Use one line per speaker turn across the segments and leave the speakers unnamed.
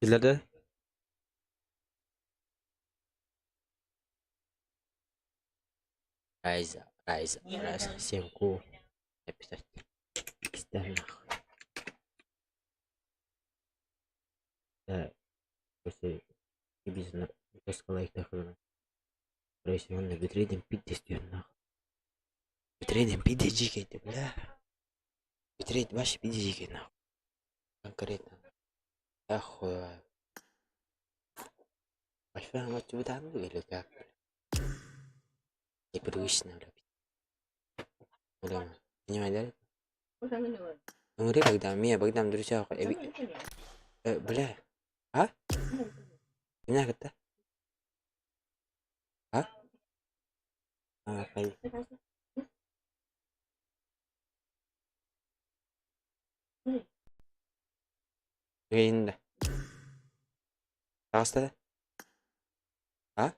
Киллэрдэ Райза, Райза, Райза, Семку написать. Нахуй. Да, если нахуй. Битрейден пиздец бля. Битрейд вообще пиздец нахуй. Конкретно. Охуеваю. Wi-Fi вот там или как? Непривычно, бля. Бля, понимаешь, да? Ыҥырыы Богдан, Мия, Богдан, друзья, бля, а? Кимнээх кытта? А? А, хай. Үгэйин да. Таҕыста да? А?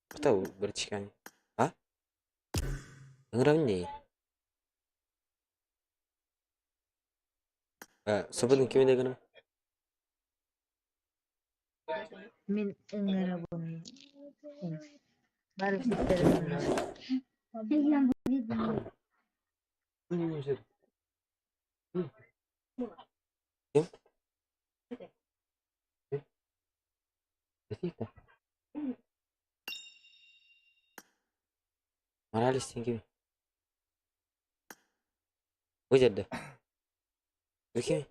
Кто братишканы? А? Ыҥырабын дии. Субудун кими да гыным?
Мин ыҥырабын. Бары ситэрин.
Ким? Моралес сен ким? Бу жерде. Бу ким?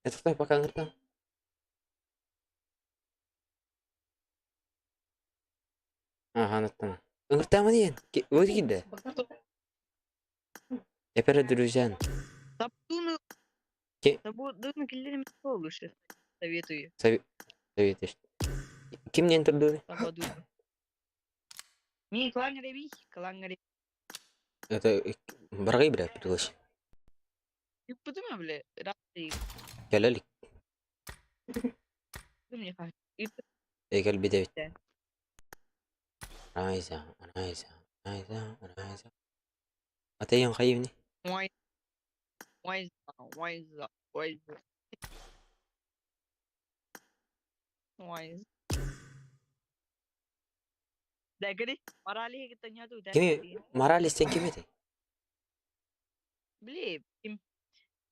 Этухтай пока ыҥыртам. Аха, Ыҥыртаама диэн. Бу киирдэ. Эпэрэ друзьян.
Табуну Табуну киллерим лучше. Советую.
Советуешь. Ким диэн турдуй?
Табадуну. Не, клаҥ клаҥ
Это баргай бля приглаши.
Ыппытым бля, рады.
Кэлэлик.
Мне
Кэлбит эбит. Райза, Райза, Райза, Райза. Атайын хайыбыный?
Why, why, why, why, why. Дэгри, Моралеһы кытта
Кими Моралес диэн ким этэй?
Били, ким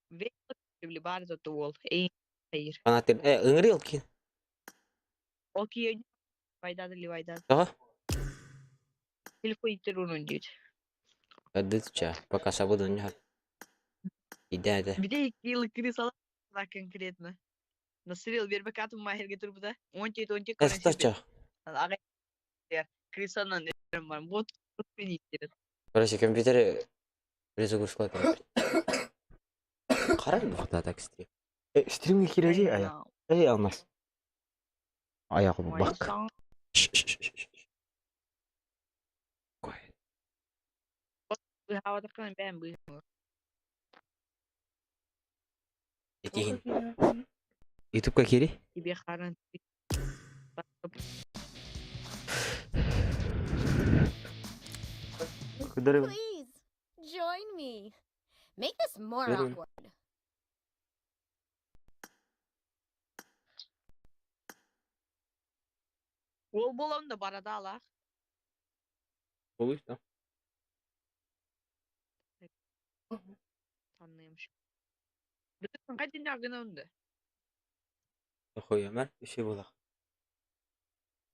били баар да уол эйир.
Фанаттыр ыҥырыы ол киин.
Ол киһи байдады ливайдады.
Тоҕо?
Телефон иттер унун диир.
Көрдүтчэ, пока сабыдын ньар. Идэ
Бите икки крысала конкретно. Насырил бербекатым махерге турбута. Он тет он тет
Эстача.
Ага крысанан бар. Вот иттер.
Короче, компьютер перезагрузка. Харан бухта так стрим. Стримге кирежи ая. Эй, алмаз. Аяғы бак. Quiet. Этиһин. Ютубка кири?
Тебе харан.
Please join me. Make this more awkward.
Ол болом да барада алах.
Болуш да.
Tanlıymış. Bütün kaç dinle önde.
Охуя, мэр, еще была.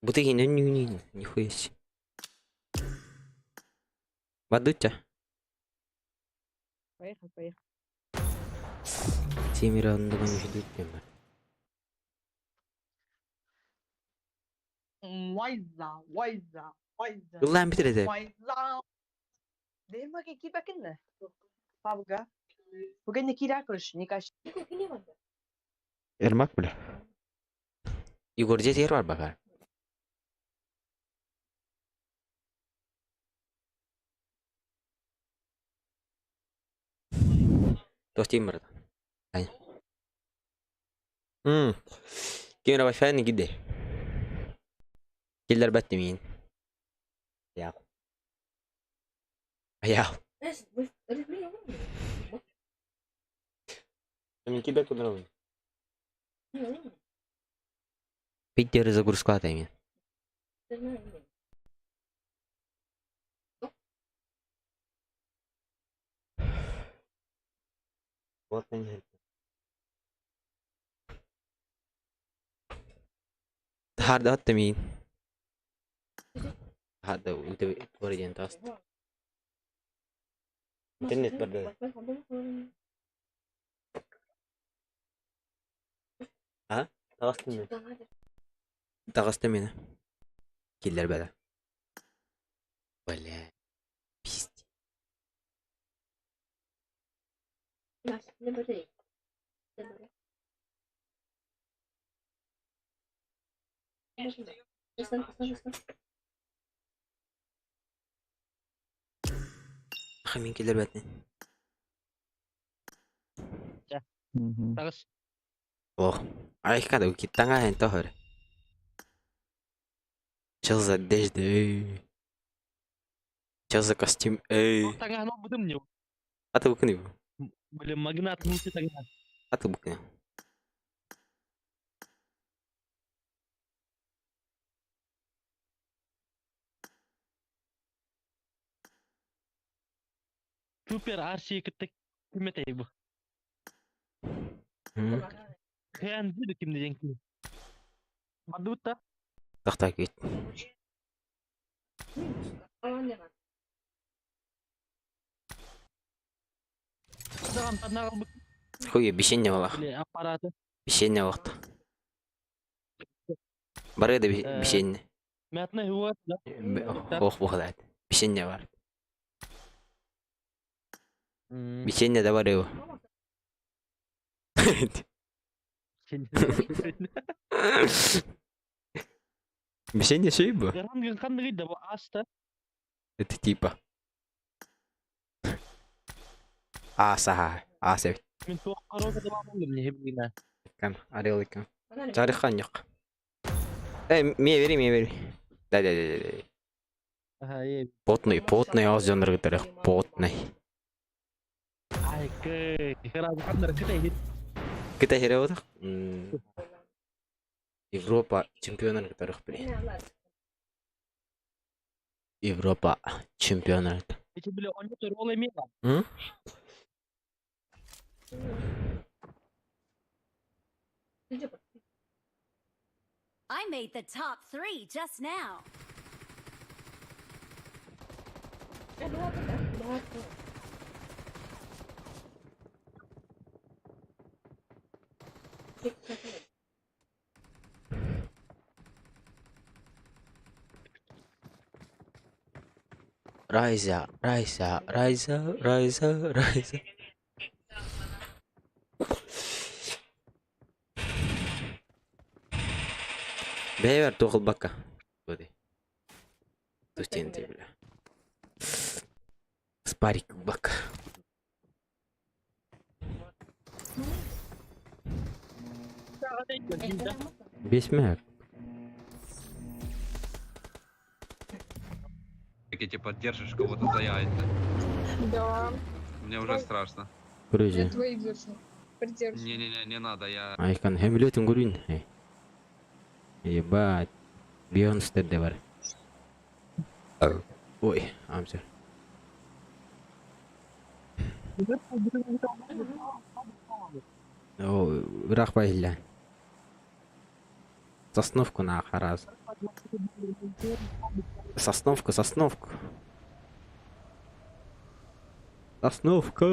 Бутыги, ну не не нихуя себе. Бадутя.
Поехал, поехал.
Семеро оннугун үһүдүт
Вайза, вайза, вайза.
Ыллаан бүтэр этэ.
Вайза. Дермаке кирбекинне. Пабга. Бүгін не кирә көрш, не каш.
Эрмак бля. Егор дьиэ бар бакар. Туох бар Ай. Ким Wi-Fi гиде. Киллер бәтти миин. Я. Я. Мен кибе кудырабын. Перезагрузка мин. Вот они. Таһаарда миин. Таһаарда туора диэн тааста. Интернет барда. А? Таҕыстым мин. Таҕыстым мин. Киллэрбэтэ. Бля, пиздец. Мин киллэрбэтин.
Таҕыс.
Ох, айка да киттаҥа тоһөр. Чё за одежда, эй? Чё за костюм, эй?
Таҥаһын ылбытым не.
Аты букны.
Блин, магнат мути таҥаһа.
Аты букны.
Супер Арси кытта ким этэй бу? Хэн дири ким деген ким? Бардыбыт да?
Тохтой күйт. Хуй, бишенне буолах.
Аппараты.
Бишенне буолахта. Бары да бишенне.
Мятный вот, да?
Ох, буолаат. Бишенне бар. Бишенне да бар его. Бишенне шей бу? Это типа. Аас аха. Аас эбит.
Мин туох корона да
Кам, орел иккан. Чарыхан yok. Эй, мне бери, мне бери. Да, да, да, да.
Ага, е.
Потный, потный аз жонор кытары, потный.
Ай, кэй. Хара кытай хит.
Кытай хире бодох. Европа чемпионын кытары блин. Европа чемпионы.
Эти были он не ролл имела.
М?
I made the top three just now.
Rise up, rise up, rise up, rise up, rise up. Бэйбэр туохулбакка. Тустенты, бля. Спарик бака. Бесмәк.
Ты типа держишь кого-то за яйца.
Да,
Мне уже страшно.
я
Грузия.
твои держу. Придержу.
Не-не-не, не надо, я...
Айкан хемлетин гурин. Ебать. Бейонстер де бар. Ой, амсер. О, ыраах байылла. Сосновку на хараз. Сосновку, сосновку. Сосновка.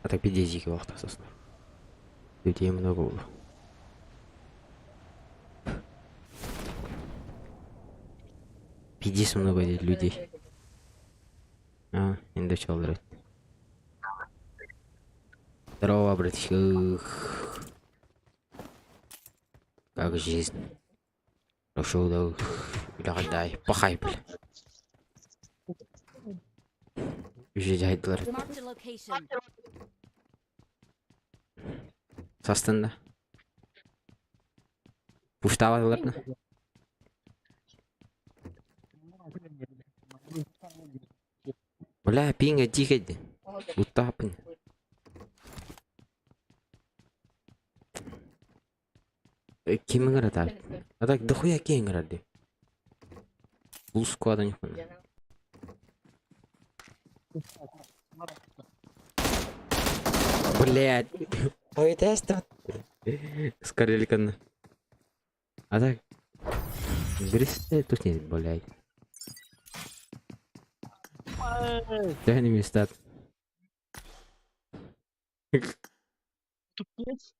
А так пиздец вахта соснов. Людей много было. Пиздец много людей. А, инде чалдырат. Здорово, братишка. Как жизнь? Хорошо, да. Бля, дай, пахай, бля. Үжі жайдылар.
Marked a location.
Састында. Пуштавадылар на. Бля, пинга тихо. Утапын. Ким ыҥырата? А так дохуя киһи ыҥырар дии. Бул сквада нихуя. Блядь. Ой, тест. Скорелькан. А так. Бери тут не, блядь. Тяни места.
Тупец.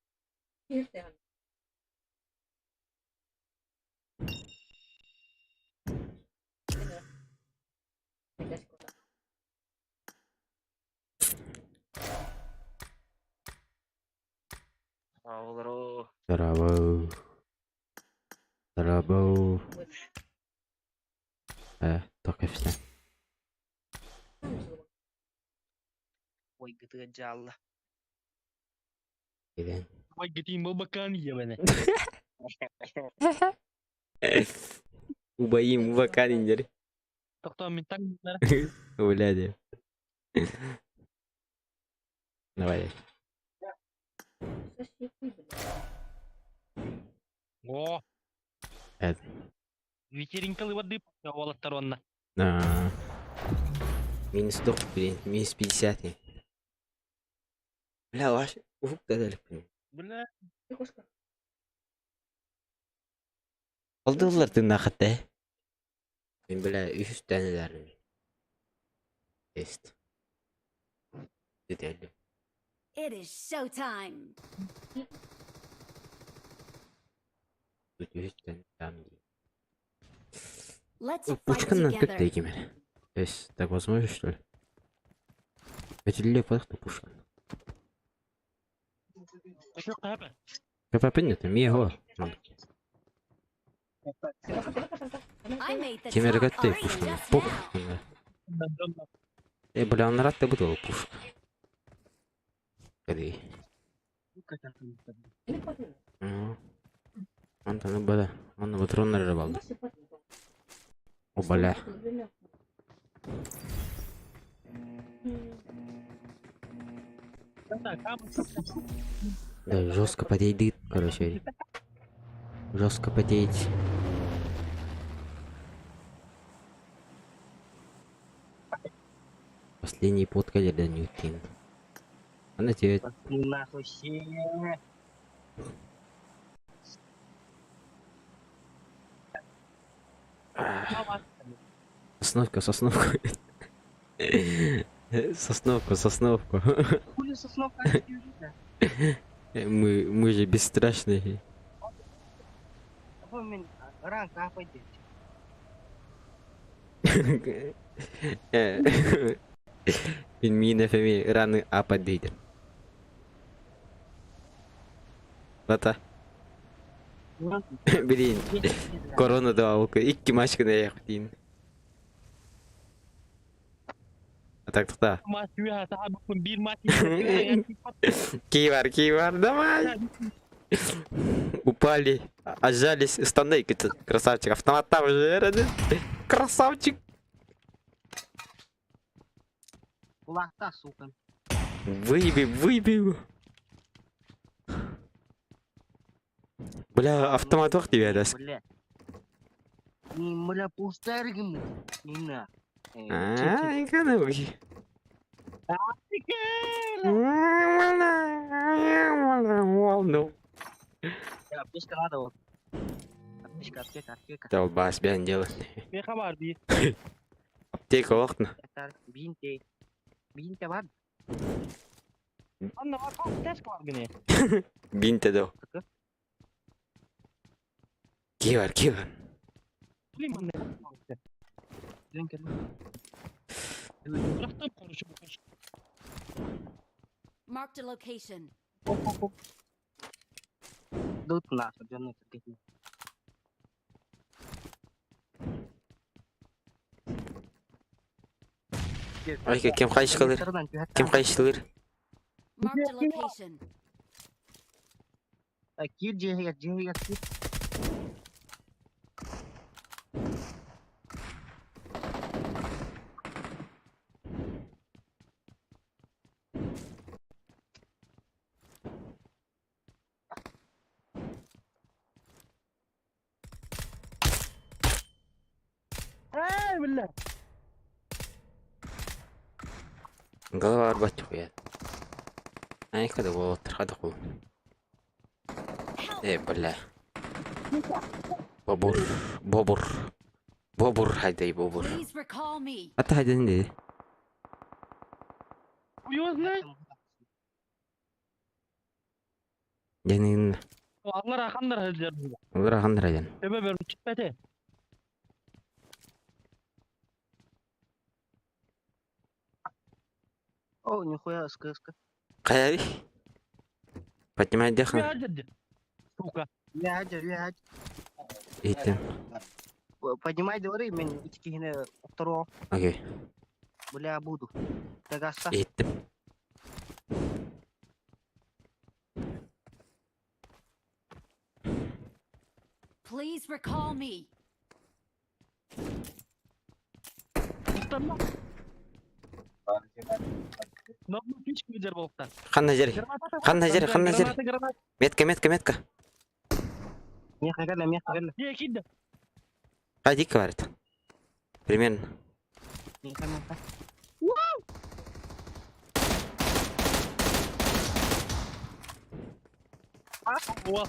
Здорово. Здорово. Только все.
Ой, дьаалла.
Иден.
Ой, гытыым бакан ебаный.
Убайым убакан индер.
Тохтоо мин таҥ
Блядь. Давай.
О.
Эт.
Вечеринкалы воды уолаттар уонна.
А. Минус 100, блин, минус 50. Бля, ваш уфук дали.
Бля.
Алдылар тыыннаахат ээ. Мин бля үһүс тэнэлэрим. Тест. Бүтэллим.
It is showtime.
Үһүс тэнэлэрим.
Let's fight
Пушканнан
together.
көттө ким эрэ. То есть так возможно, что ли? Этилле пахта пушка. КПП нет, миего.
I made the
Ким эрэ
top
көттө
three
пушканы.
just
Пух.
now.
Э, бля, он рад ты был пушка. Ходи. Ну. Антон бада. Он патроннар эрэ балды. О, бля. Да, жестко потейдит, короче. Жестко потеять. Последний подкалер да Ньютин. Она тебе
Нахуй все.
Сосновка, сосновку. Сосновку, сосновку.
Хули сосновка
Мы же бесстрашные.
Бу мин ран капай
Мин миин эфеми раны апа дейдим. Бата. Блин, корона да икки машканы аяқ дейін. А так тоқта. Кей бар, кей бар, давай. Упали, отжались, станай, красавчик. Автомат там уже, красавчик.
Кулакта, сука.
Выеби, выеби его. Бля, автомат вах тебе даст.
Бля. Не, бля, пустая Не на.
А, экономики. Ну.
Аптечка надо вот. Аптечка, аптека, аптека.
Долбас, бян дело.
Меха бар дии.
Аптека вахтна.
Бинте. Бинте бар.
Анна бар аптечка бар гыне.
Бинте до. Кей бар, кей бар.
Блин, манна.
Marked a location.
Тут нахуй, дьону киргин.
Ай, кем хайшылыр? Кем хайшылыр?
Marked a location.
Кир жиһигэр, жиһигэр кир.
Ай, бля!
Голова арбат хуя. Ай, когда вот хада хул.
Help!
Э, бля. Бобур. Бобур. Бобур хайдай бобур.
Please recall me.
Ата хайдан dedi.
Хуй знает.
Janın
Аллар ахандар хәзер.
Олар ахандар айдан.
Төбө бер чиппете.
О, нихуя, СКСК.
Кая Поднимай дыхание.
Сука.
Я хаджар, я хаджар.
Иттим.
Поднимай дворы, мен ичкихine второго.
Окей.
Бля, буду. Тагаста.
Иттим.
Please recall me.
Устанма. Ногну пички жер болуптар.
Ханна жер. Ханна жер, ханна жер.
Граната, граната.
Метка, метка, метка.
Меха гала, меха гала.
Не, кидде.
Ходи, говорит. Примерно.
Меха, меха.
О.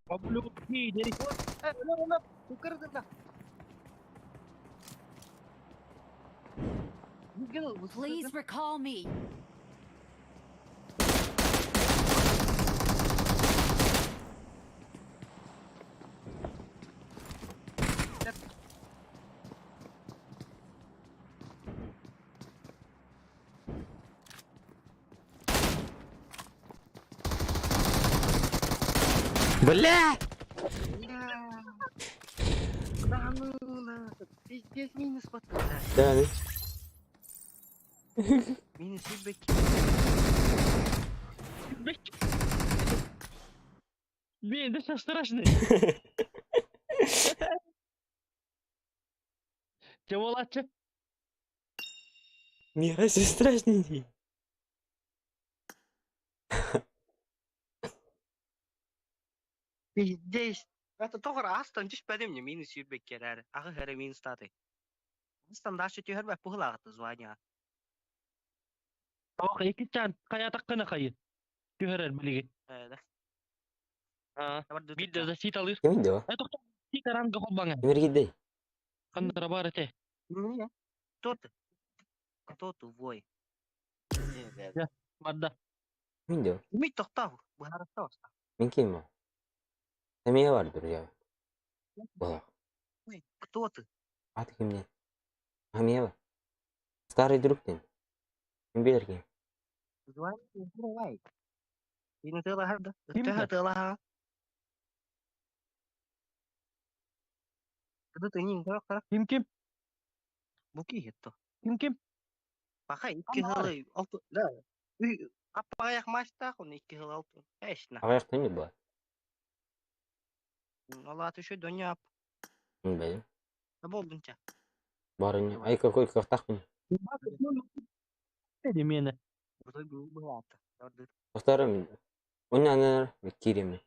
Облюки, дери.
Please recall me.
Бля!
Да ну на. Пиздец, минус потом.
Да, да.
Минус фидбэк.
Блин, да сейчас страшный. Чего лаче?
Не, разве страшный?
Пиздец. Это тоғыр астан түшпәдім не минус фидбэк керәр. Ағы хәрі минус таты. Астан дашы түйір бә пұғылағыты звания.
Ох, эки чан кая таккана кайы. Түһәрәр билиги.
Да.
А, бидде защита алыр.
Ким иди о?
Э, тохто. Защита ранга холбаңа.
Кимер кидей?
Кандара бар эте.
Не. Кто ты? Кто ты, вой?
Мадда.
Ким иди о?
Ми тоқтау. Бұхараста оста.
Мен ким о? Эмие бар друзья. Была.
Кто ты?
А ты кимнен? Амие бар. Старый друг ден. Ким билер ким?
Звание давай. Ini telah ada.
Ким
Telah
да?
telah. Itu tuh ini enggak
Ким ким?
Буки itu.
Ким ким?
Pakai iki
Ама
hılı altı. Да. Аппаяк машта он iki hılı altı. Эшна.
Ағаяқ тем бар.
Алла түшө дөнья
Билем.
болдунча.
Бар не. Ай какой кахтахпын.
Деди мени.
Булаты.
Достарым, ойнаныр, киреме.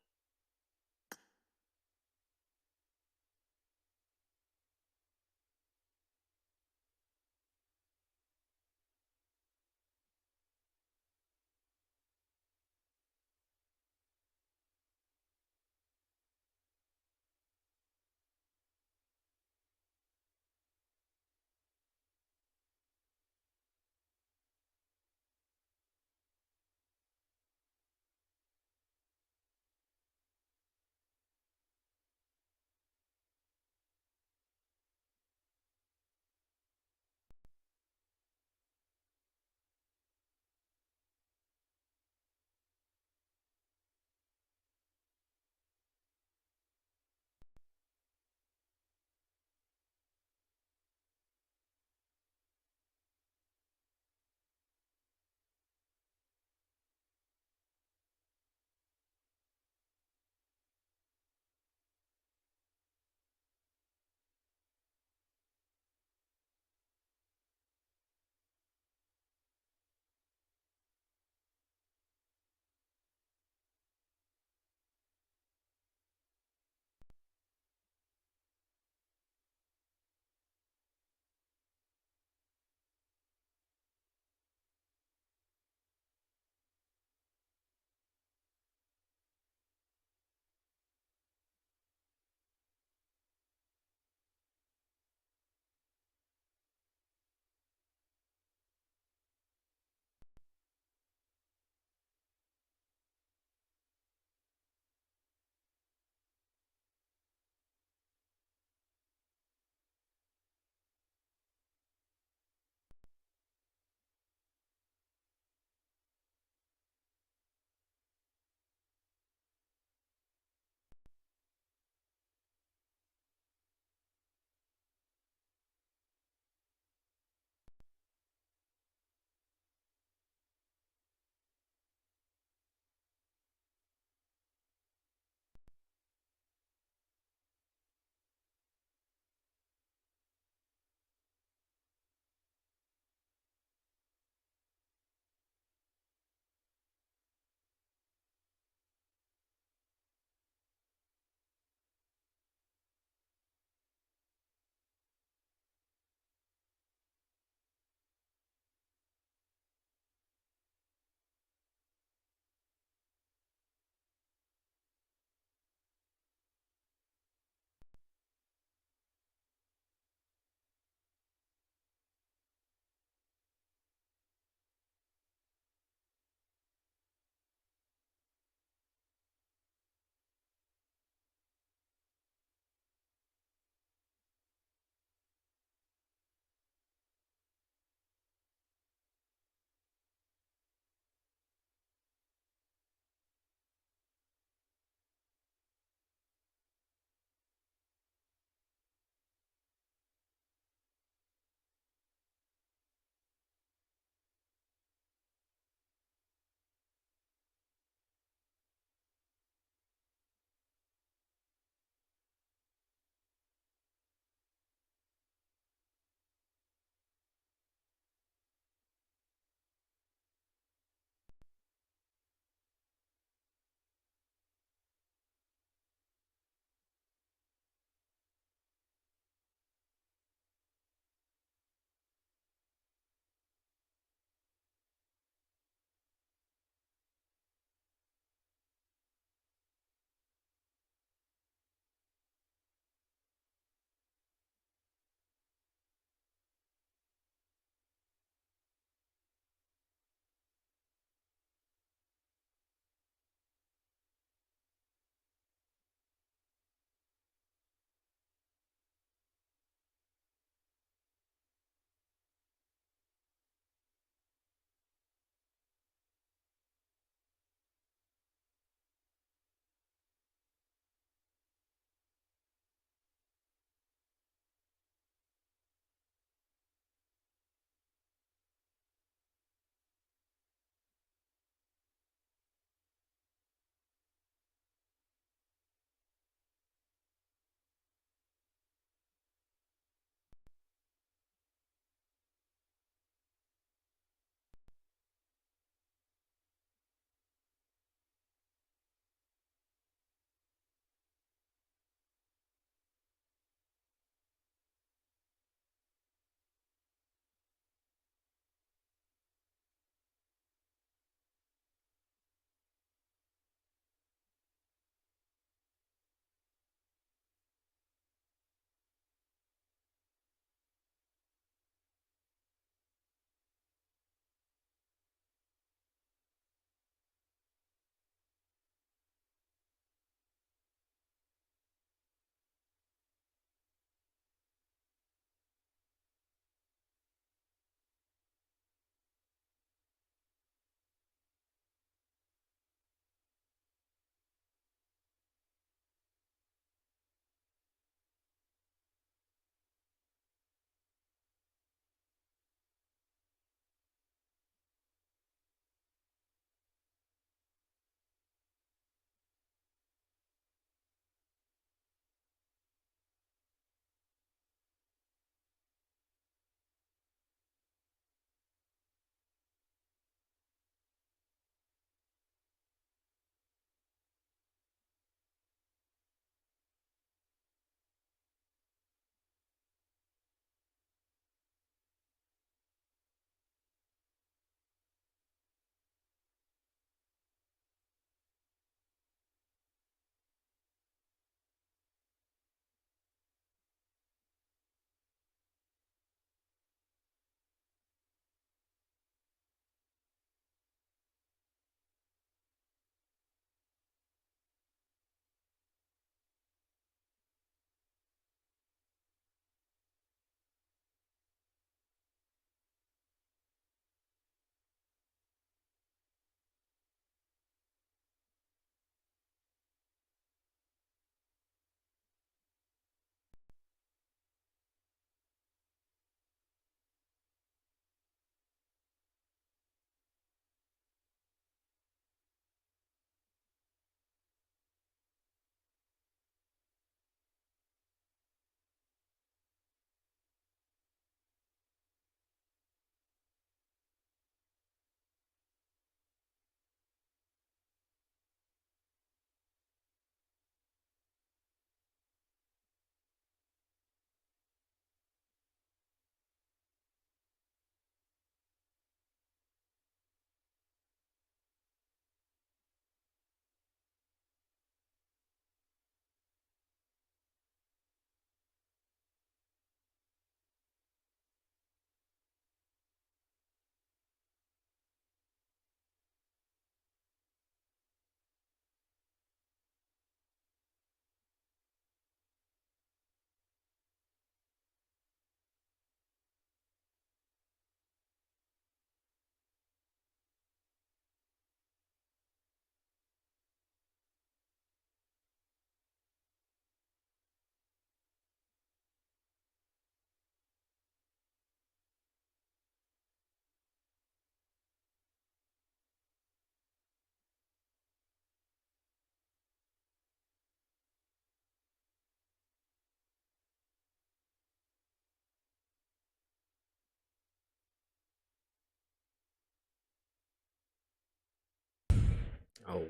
Oh,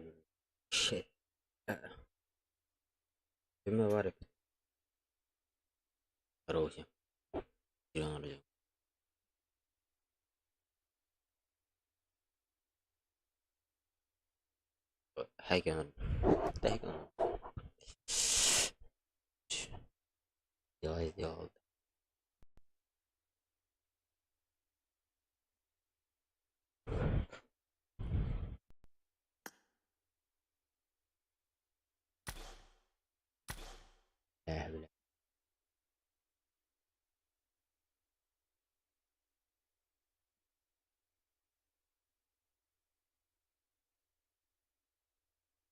shit. Кимэ баар эбит? Короче. Хайган. Дела сделал. Э, бля.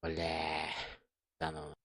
Бля. Да ну.